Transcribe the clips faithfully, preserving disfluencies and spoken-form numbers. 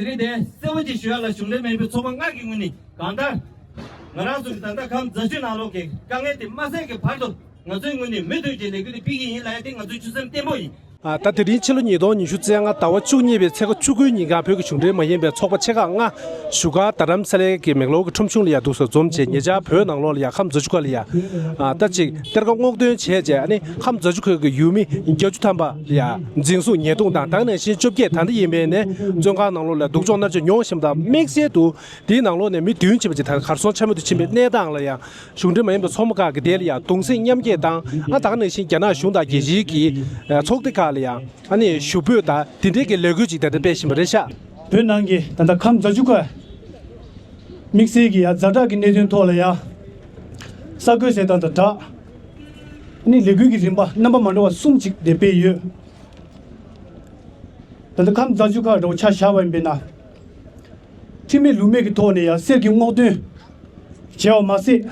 དེ་རིང་དེ་གསལ་པོ་ཅིག་ཞུ་ཡ་ལ་གཞུང་འབྲེལ་མིན་པའི་ཚོགས་པ་ལྔ་གི་ངོས་ནས་གང་ལྟར་ང་རང་ཚོ་གི་ད་ལྟ་ཁམས་རྫ་ཆུ་ནང་ལོགས་ཀྱི་དཀའ་ངལ་དེ་མ་སེལ་གྱི་བར་དུ་ང་ཚོའི་ངོས་ནས་མུ་མཐུད་ཀྱི་ལས་འགུལ་དེ་སྤེལ་གྱི་ཡིན་ལབ་ཡ་དེ་ང་ཚོའི་ཆོད་སེམས་བརྟན་པོ་ཡིན། ཨ། ད་དེ་རིང་ཕྱི་ལོ་ཉིས་སྟོང་ཉི་ཤུ་རྩ་ལྔ་ཟླ་བ་བཅུ་གཉིས་པའི་ཚེས་པ་བཅུ་དགུའི་ཉིན་གང་བོད་ཀྱི་གཞུང་འབྲེལ་མ་ཡིན་པའི་ཚོགས་པ་ཆེ་ཁག་ལྔ་བཞུགས་སྒར་རྡ་རམ་ས་ལའི་གི་མེག་ལོར་གྱི་ཁྲོམ་གཞུང་ལ་ཡ་འདུག་སེ་འཛོམས་བྱས། ཉེ་ཆར་བོད་ནང་ལོགས་ལ་ཡ་ཁམས་རྫ་ཆུ་ཁ་ལ་ཡ། ཨ། ད་ཅིག་གཏེར་ཁ་སྔོག་འདོན་བྱས་རྗེས། ཨ་ནི་ཁམས་རྫ་ཆུ་ཁ་གི་ཡུལ་མི་བརྒྱད་ཅུ་ཐམ་པ་ལ་ཡ་འཛིན་བཟུང་ཉེས་རྡུང་དང་། ད་ག་ནང་བཞིན་བཅོ་བརྒྱད། ད་ལྟ་ཡིན་པའི་ནས་བཙོན་ཁང་ནང་ལོགས་ལ་སྡུག་སྦྱོང་མནར་གཅོད་མྱོང་བཞིན་པ་དང་། དམིགས་བསལ་དུ་དེའི་ནང་ལོགས་ནས་མི་བདུན་ཕྱིན་པ་ཅིག་ད་གར་སོང་ཆ་མེད་དུ་ཕྱིན་པའི་གནས་སྟངས་ལ་ཡང་གཞུང་འབྲེལ་མ་ཡིན་པའི་ཚོགས་མི་ཁག་གིས་དེ་ལ་ཡང་གདུང་སེམས་མཉམ་སྐྱེད་དང་། ཨ། ད་ག་ནང་བཞིན་རྒྱ་ནག་གཞུང་དང་རྒྱལ་སྤྱིའི་གི་ཚོགས་སྡེ་ཁག་ལ་ཡང་ཨ་ནི་ཞུ་འབོད་དང་དེ་འབྲེལ་གྱི་ལས་འགུལ་ཅིག་ད་ལྟ་སྤེལ་བཞིན་པ་རེད་ཤག། བོད་ནང་གི་ད་ལྟ་ཁམས་རྫ་ཆུ་ཁ་དམིགས་བསལ་གྱི་ཡ་ཛ་དྲག་གི་གནད་དོན་ཐོག་ལ་ཡ་གསར་འགོད་གསལ་བསྒྲགས་དང་སྦྲགས། ཨ་ནི་ལས་འགུལ་གྱི་རིམ་པ་རྣམ་པ་མ་འདྲ་བ་གསུམ་ཅིག་དེ་སྤེལ་ཡོད། ད་ལྟ་ཁམས་རྫ་ཆུ་ཁ་འདྲ་བོ་ཆ་བཞག་པ་ཡིན་པས་ན། ཁྲིམས་མེད་ལུགས་མེད་ཀྱི་ཐོག་ནས་ཡང་གསེར་གྱི་སྔོག་འདོན་བྱས་པ་མ་ཟད།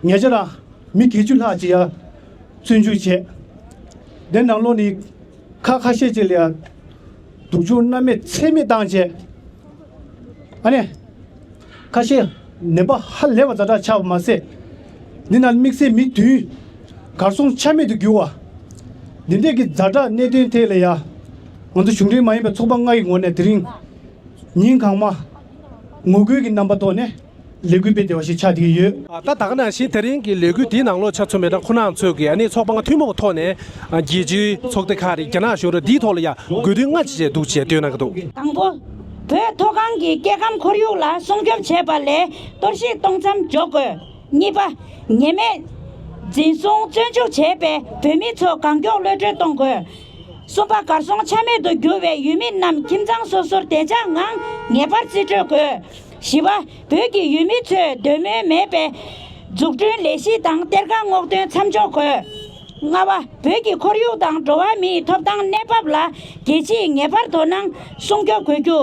ཉེ་ཆར་མི་བརྒྱད་ཅུ་ལྷག་ཅིག་ཡང་བཙོན་འཇུག་བྱས། དེ་ནང་ལོགས་ནས་ཁག་ཁ་ཤས་ཅིག་ལ་ཡང་སྡུག་སྦྱོང་མནར་མེད་ཚད་མེད་བཏང་བྱས། ཨ་ནི། ཁ་ཤས་ནད་པ་ཧ་ལས་པ་ཛ་དྲག་ཆགས་པ་མ་ཟད། འདི་ནང་དམིགས་བསལ་མི་བདུན་གར་སོང་ཆ་མེད་དུ་གྱུར་བ། འདི་འདྲས་ཀྱི་ཛ་དྲག་གནད་དོན་ཐད་ལ་ཡ། ང་ཚོ་གཞུང་འབྲེལ་མ་ཡིན་པའི་ཚོགས་པ་ལྔ་ཡི་ངོས་ནས་དེ་རིང་ཉིན་གང་མ་ངོ་རྒོལ་གྱི་རྣམ་པ་ཐོག་ནས་ལས་འགུལ་སྤེལ་བསྡད་པ་ཞིག་ཆགས་བསྡད་ཀྱི་ཡོད། ཨ། ད་ད་ག་ནང་བཞིན་དེ་རིང་གི་ལས་འགུལ་འདིའི་ནང་ལོགས་ཆ་མཚོན་པ་ཡིན་ན། ཁོང་རྣམ་ཚོས་ཀྱིས་ཨ་ནི་ཚོགས་པ་ལྔ་ཐུན་མོང་གི་ཐོག་ནས་རྒྱལ་སྤྱིའི་ཚོགས་སྡེ་ཁག་རེད། རྒྱ་ནག་གཞུང་རེད། འདིའི་ཐོག་ལ་ཡ་དགོས་འདུན་སྔ་ཕྱི་བྱས་འདུག་ཅེས་སྟོན་གནང་གི་འདུག། དང་པོ། བོད་མཐོ་སྒང་གི་སྐྱེ་ཁམས་ཁོར་ཡུག་ལ་སྲུང་སྐྱོབ་བྱེད་པ་ལས་གཏོར་བཤིག་གཏོང་མཚམས་འཇོག་དགོས། གཉིས་པ། ཉེས་མེད་འཛིན་བཟུང་བཙོན་འཇུག་བྱས་པའི་བོད་མི་ཚོ་གང་མགྱོགས་གློད་གྲོལ་གཏོང་དགོས། གསུམ་པ། གར་སོང་ཆ་མེད་དུ་གྱུར་བའི་ཡུལ་མི་རྣམས་ཁྱིམ་ཚང་སོ་སོར་བདེ་འཇགས་ངང་ངེས་པར་རྩིས་སྤྲོད་དགོས། བཞི་པ། བོད་ཀྱི་ཡུལ་མི་ཚོས་འདོད་མོས་མེད་པའི་འཛུགས་སྐྲུན་ལས་གཞི་དང་གཏེར་ཁ་སྔོག་འདོན་མཚམས་འཇོག་དགོས། ལྔ་པ། བོད་ཀྱི་ཁོར་ཡུག་དང་འགྲོ་བ་མིའི་ཐོབ་ཐང་གནས་བབ་ལ་རྒྱལ་སྤྱིས་ངེས་པར་དོ་སྣང་སྲུང་སྐྱོབ་དགོས་རྒྱུ།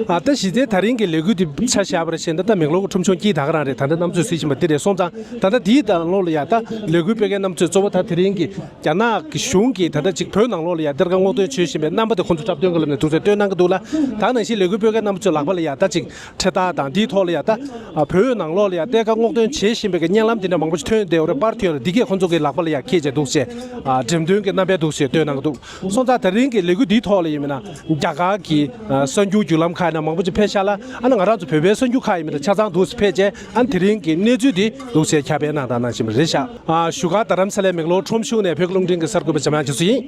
ཨ། ད་གཞི་རྩའི་ད་རིང་གི་ལས་འགུལ་འདི་ཆ་བཞག་པར་བྱས་ན། ད་མེག་ལོར་གྱི་ཁྲོམ་གཞུང་དཀྱིལ་ད་ག་རང་རེད། ད་ལྟ་རྣམ་ཚོས་གཟིགས་བཞིན་པ་འདི་རེད། སོང་ཙང་ད་ལྟ་འདིའི་ནང་ལོགས་ལ་ཡ་ད་ལས་འགུལ་སྤེལ་མཁན་རྣམ་ཚོས་གཙོ་བོ་ད་དེ་རིང་གི་རྒྱ་ནག་གི་གཞུང་གིས་ད་ལྟ་ཅིག་བོད་ནང་ལོགས་ལ་ཡ་གཏེར་ཁ་སྔོག་འདོན་བྱེད་བཞིན་པའི་རྣམ་པ་དེ་ཁོང་ཚོ་འཁྲབ་སྟོན་གྱི་ལམ་ནས་འདུག་ཟེར་སྟོན་གནང་གི་འདུག་ལ། ད་ག་ནང་བཞིན་ལས་འགུལ་སྤེལ་མཁན་རྣམ་ཚོའི་ལག་པ་ལ་ཡ་ད་ཅིག་འཕྲེད་དར་དང་འདིའི་ཐོག་ལ་ཡ་ད། ཨ། བོད་ནང་ལོགས་ལ་ཡ་གཏེར་ཁ་སྔོག་འདོན་བྱེད་བཞིན་པའི་གི་བརྙན་ལམ་དེ་འདྲ་མང་པོ་ཞིག་ཐོན་བསྡད་ཡོད་རེད། པར་ཐོན་ཡོད་རེད། འདི་གས་ཁོང་ཚོ་གི་ལག་པ་ལ་ཡ་འཁྱེར་བྱས་འདུག་ཟེར། ཨ། འགྲེམས་སྟོན་གྱི་རྣམ་པ་འདུག་ཟེར་སྟོན་གནང་གི་འདུག། སོང་ཙང་དེ་རིང་གི་ལས་འགུལ་འདིའི་ཐོག་ལ་ཡིན་མིན་ན། རྒྱ་གར་གྱི། ཨ། གསར་འགྱུར་བརྒྱུད་ལམ་ཁག་ནང་མང་པོ་ཅིག་ཕེབས་ཤག་ལ། ཨ་ནི་ང་རང་ཚོ་བོད་པའི་གསར་འགྱུར་ཁག་ཡིན་མིན་ན་ཆ་ཚང་འདུག་སེ་ཕེབས་བྱས། ཨ་ནི་དེ་རིང་གི་གནས་ཚུལ་འདི་འདུག་སེ་ཁྱབ་སྤེལ་གནང་དང་གནང་བཞིན་པ་རེད་ཤག། ཨ། བཞུགས་སྒར་རྡ་རམ་ས་ལའི་མེག་ལོར་ཁྲོམ་གཞུང་ནས་བོད་ཀྱི་རླུང་འཕྲིན་གྱི་གསར་འགོད་པ་འཇམ་དབྱངས་རྒྱ་མཚོ་ཡིན།